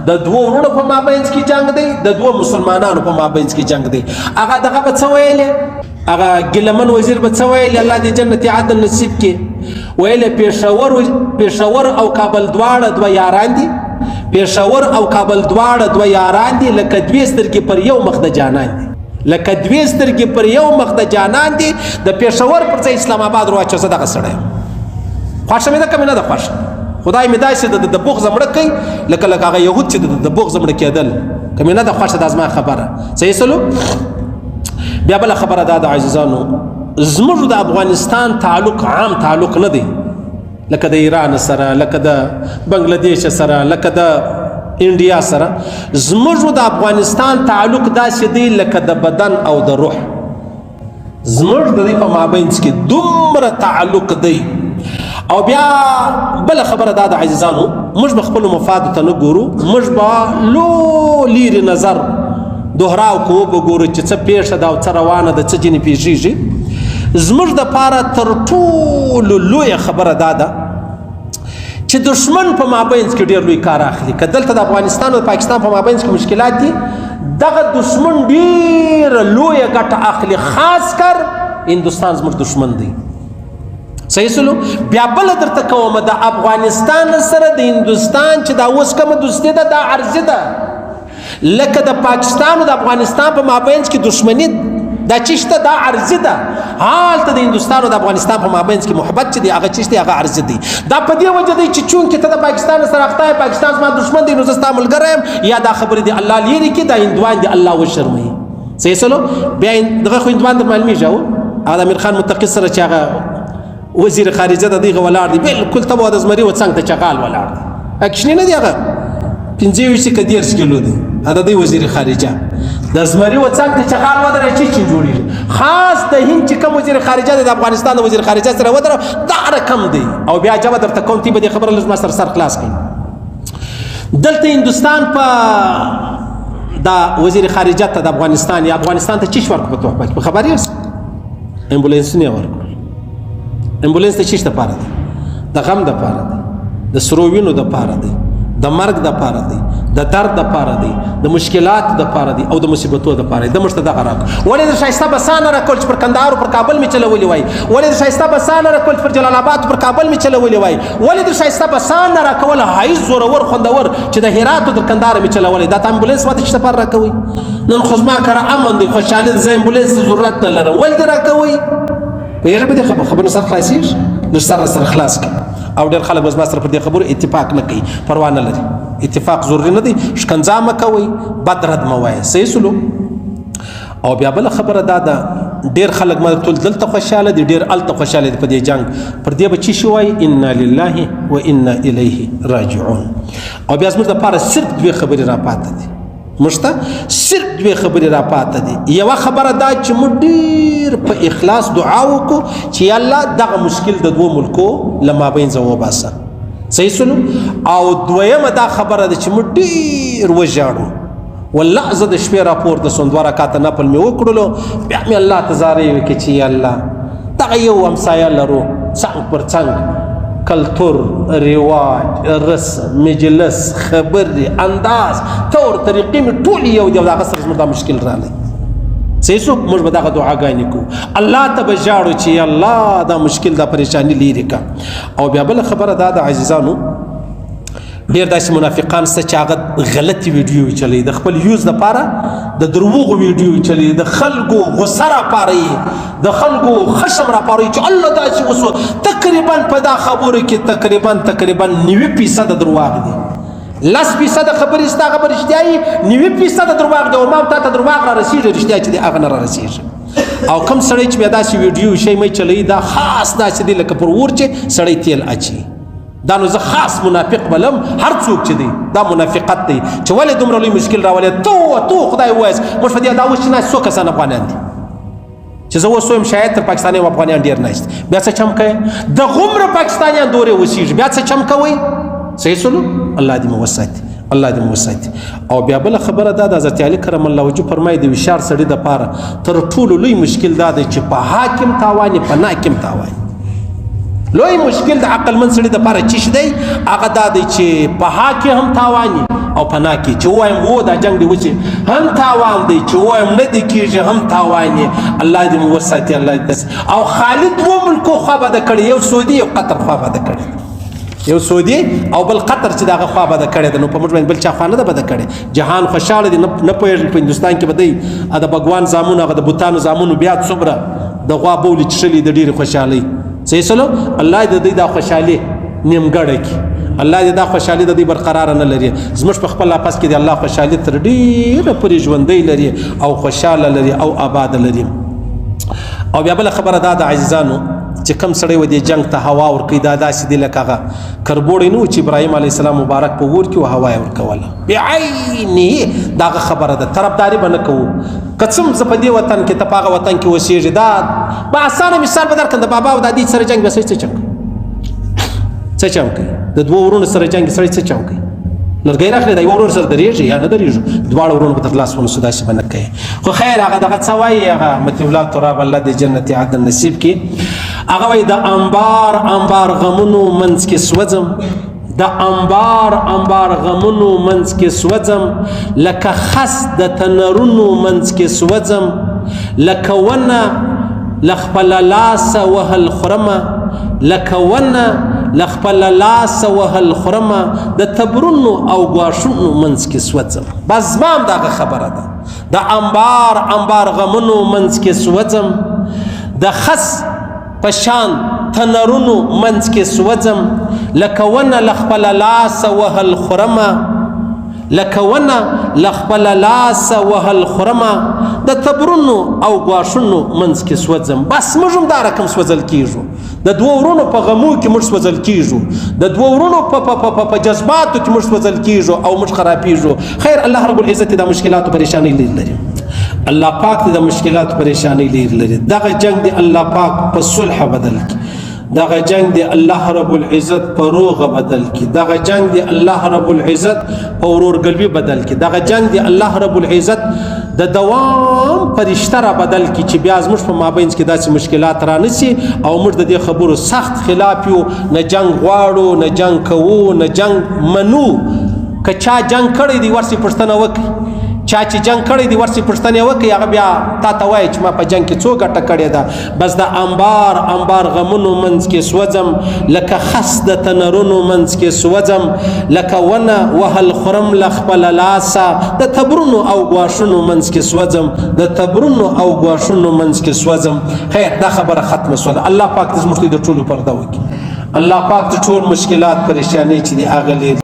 د دوو وروڼو په مابینځ کې جنگ دی، د دوو مسلمانانو په مابینځ کې جنگ دی. هغه دغه به څه ویلې؟ هغه ګلمن وزیر به څه ویلې؟ الله دې جنت عدن نصیب کړي. ویلې پېښور او کابل دواړه دوه یاران دي، پېښور او کابل دواړه دوه یاران دي، لکه دوې سترګې پر یو مخ د جانان دي، لکه دوې سترګې پر یو مخ د جانان دي. د پېښور پر ځای اسلام آباد ورواچوه، زه دغه سړی یم. خوښه مې ده که مې نه ده خوښه؟ خدای مې داسې د بغض مړه کوي لکه هغه یهود چې د بغض مړه کېدل. که مې نه ده خوښه، دا زما خبره. صحیح سلو. بیا بله خبره دا ده عزیزانو، زموږ د افغانستان تعلق عام تعلق نه دی، لکه د ایران سره، لکه د بنگلادیش سره، لکه د انډیا سره. زموږ د افغانستان تعلق داسې دی لکه د بدن او د روح. زموږ د دې په مابینځ کې دومره تعلق دی. او بیا بله خبره دا ده عزیزانو، موږ به خپلو مفادو ته نه ګورو، موږ به لو لیرې نظر دوهراو کوو، به ګورو چې څه پېښه ده او څه روانه ده، څه ځینې پېښېږي. زموږ دپاره تر ټولو لویه خبره دا ده چې دښمن په مابینځ کې ډېر لوی کار اخلي. که دلته د افغانستان او پاکستان په مابینځ کې مشکلات دي، دغه دښمن ډېره لویه ګټه اخلي، خاص کر هندوستان زموږ دښمن دی. صحیح سلو. بیا بله درته کومه، د افغانستان سره د هندوستان چې دا اوس کومه دوستي ده، دا عرضي ده، لکه د پاکستان او د افغانستان په مابینځ کې دښمني دا چې شته، دا عرضي ده. هلته د هندوستان او د افغانستان په مابینځ کې محبت چې دی، هغه چې شته، هغه عرضي دی. دا په دې وجه دی چې چونکې ته د پاکستان سره اخته یې، پاکستان زما دښمن دی، نو زه ستا ملګری یم، یا دا خبرې دې الله لیرې کړي، دا هندوان دې الله وشرموي. صحیح سلو. بیا دغه خو هندوان در معلومېږي، او هغه د امیر خان متقي سره چې هغه وزیر خارجه د دغه ولاړ دی، بالکل ته به د زمري و څنګ ته چغال ولاړ دی. کوچنی نه دی، هغه 25 که 30 کیلو دی. هغه د وزیر خارجه د زمري و څنګ ته چغال ودره چې چین جوړیږي. خاص د هند چې کوم وزیر خارجه دی، د افغانستان د وزیر خارجه سره ودره، دا رقم دی. او بیا جواب درته کوم، تی به دې خبره لږ ما سره سر خلاص کړي. دلته هندوستان په دا وزیر خارجه ته د افغانستان یا افغانستان ته چیش ورکړ په تحفه کې، په خبر یاست؟ امبولانسونه یې ورکړل. امبولانس د چیش دپاره دی؟ د غم دپاره دی، د سرو وینو دپاره دی، د مرګ دپاره دی، د درد دپاره دی، د مشکلات دپاره دی او د مصیبتو دپاره دی. د موږ ته دغه راکړ. ولې د ښایسته بسانه راکول چې پر کندهار او پر کابل مې چلولي وای؟ ولې د ښایسته بسانه راکول چې پر جلال آباد پر کابل مې چلولي وای؟ ولې د ښایسته بسانه راکول های زورور خوندور چې د هرات او د کندهار مې چلولې؟ دا ته امبولانس ماته چې دپاره راکوي؟ نن خو زما کره امن دی، خوشحالي ده، زه امبولانس ته ضرورت نه لرم، ولې دې راکوي؟ پوهېږې په دې خبرو سر خلاصېږي؟ نو سر سره خلاص کړي. او ډېر خلک به زما سره پر دې خبرو اتفاق نه کوي، پروا نه لري، اتفاق ضروري نه دی. ښکنځا مه کوئ، بد رد مه وایه. صحیح سلو. او بیا بله خبره دا ده، ډېر خلک ما ټول دلته خوشحاله دي، ډېر هلته خوشحاله دي په دې جنګ. پر دې به څه شي وایي؟ انا لله و انا الیه راجعون. او بیا زموږ دپاره صرف دوې خبرې راپاته دي، موږ ته صرف دوې خبرې راپاته دي. یوه خبره دا چې موږ ډېر په اخلاص دعا وکړو چې یا الله دغه مشکل د دوو ملکو له مابینځه وباسه. صحیح سلو. او دویمه دا خبره ده چې موږ ډېر وژاړو. والله زه د شپې راپورته سوم، دوه رکعته نفل مې وکړلو، بیا مې الله ته زارۍ وکړې چې یا الله دغه یو همسایه لرو، څنګ پر څنګ کلتور، رواج، رسم، مجلس، خبرې، انداز، طور طریقې مې ټول یو دی، او د هغه سره زموږ دا مشکل راغلی. صحیح سو. موږ به دغه دعاګانې کوو، الله ته به ژاړو چې یا الله دا مشکل، دا پریشاني لیرې کړه. او بیا بله خبره دا ده عزیزانو، ډېر داسې منافقان شته چې هغه غلطې ویډیو چلوي، د خپل یوز دپاره د دروغو ویډیو چلوي، د خلکو غصه راپاروي، د خلکو خشم راپاروي چې الله داسې وسو. تقریبا په دا خبرو کې تقریبا 90% درواغ دي، 10% خبرې ستا هغه به رښتیا وي، 90% درواغ دي. او ما تا ته درواغ را رسېږي، رښتیا چې دی هغه نه را رسېږي. او کوم سړی چې بیا داسې ویډیو شی مې چلوي، دا خاص داسې دی لکه پر اور چې سړی تیل اچي. دا نو زه خاص منافق بلم، هر څوک چې دی دا منافقت دی چې ولې دومره لوی مشکل راولې. تو خدای ووایس، موږ په دې دا اوس چې ناست څو کسان افغانان دي چې زه اوس وایم شاید تر پاکستاني او افغانیان ډېر ناست، بیا څه چم کوې؟ د غومره پاکستانیان دورې اوسېږي، بیا څه چم کوئ؟ صحیح سلو. الله دې مو وساتي، الله دې مو وساتي. او بیا بله خبره دا ده، حضرت علي کرم الله وجهه فرمایي د هوښیار سړي دپاره تر ټولو لوی مشکل دا دی چې په حاکم تاوان، په ناکم تاوان. لوی مشکل د عقلمن سړي دپاره چی دی؟ هغه دا دی چې په حاکم هم تاواني، او پناه کې. چې وایم وو دا جنگ دی وچی هم تاوان دی، چې وایم نه دی کیږي هم تاوان دی. الله دې مو وساتي، الله دې. او خالد دوه ملکو خوا بده کړې، یو سعودي یو قطر خوا بده کړې، یو سعودي او بل قطر چې دغه خوا بده کړې ده. نو په موږ باندې بل چا خوا نه ده بده کړې. جهان خوشاله دي، نه پوهېږي په هندوستان کې به دی د بګوان زامنو هغه د بوتانو زامنو بیا څومره د غوا بولې چښلې د ډېرې خوشحالۍ. صحیح سلو، الله دې دوی دا خوشحالي نیمګړې کړي، الله دې دا خوشحالي د دوی برقراره نه لري. زموږ په خپل آپس کې دې الله خوشحالي تر ډېره پورې ژوندۍ لري او خوشحاله لري او آباده لري. او بیا بله خبره دا ده عزیزانو، چې کم سړی و دې جنگ ته هوا ورکوي، دا داسې دی لکه هغه کربوړی نه و چې ابراهیم علیه السلام مبارک په اور کې و هوا یې ورکوله، بعینه دغه خبره ده. طرفداري به نه کوو، که څه هم زه په دې وطن کې ته په هغه وطن کې اوسېږې. دا به اسانه مثال به درکړم، د بابا او دادي سره جنګ به سړی څه چم کوي، څه چم کوي؟ د دوو وروڼو سره جنګ سړی څه چم کوي؟ لرګی راخلي، د یو ورور سره درېږي یا نه درېږو، دواړه وروڼو به تر لاس ونیسو، داسې به نه کوي. خو خیر، هغه دغه څه وایي، هغه مطیع الله تراب الله دې جنت عدن نصیب کړي، هغه وایي د انبار انبار غمونو منځ کې سوځم، د انبار انبار غمونو منځ کې سوځم، لکه خس د تنرونو منځ کې سوځم، لکه ونه له خپله لاسه وهل خورمه، لکه ونه له خپله لاسه وهل خورمه، د تبرونو او ګواښونو منځ کې سوځم. بس زما هم دغه خبره ده، د انبار انبار غمونو منځ کې سوځم، د خس په شان تنرونو منځ کې سوځم، لکه ونه له خپله لاسه وهل خورمه، لکه ونه له خپله لاسه وهل خورمه، د تبرونو او ګواښونو منځ کې سوځم. بس موږ هم دا رقم سوځل کېږو، د دوو وروڼو په غمو کې موږ سوځل کېږو، د دوو وروڼو په جذباتو کې موږ سوځل کېږو او موږ خرابېږو. خیر، الله رب العزت دا مشکلاتو پریشانۍ لرې لري، الله پاک دې د مشکلاتو پریشانۍ لرې لري. دغه جنګ دې الله پاک په صلح بدل کړي، دغه جنگ دی الله رب العزت په روغه بدل کی، دغه جنگ دی الله رب العزت په ورورګلوي بدل کی، دغه جنگ دی الله رب العزت د دوام په رشته را بدل کی، چې بیا زموږ په مابین کې داسې مشکلات را نسی. او موږ د دې خبرو سخت خلاف یو، نه جنگ غواړو، نه جنگ کوو، نه جنگ منو. که چا جنگ کړی دی ورسې پوښتنه وکړي، چا چې جنگ کړی دی ورسې پوښتنه وکړي، هغه بیا تا ته وایي چې ما په جنگ کې څو ګټه کړې ده. بس د انبار انبار غمونو منځ کې سوځم، لکه خس د تنرونو منځ کې سوځم، لکه ونه وهل خورم له خپله لاسه، د تبرونو او ګواښونو منځ کې سوځم، د تبرونو او ګواښونو منځ کې سوځم. خیر، دا خبره ختمه سوله. الله پاک دې زموږ د ټولو پرده وکړي، الله پاک دې ټول مشکلات پریشانۍ چې دي هغه لرې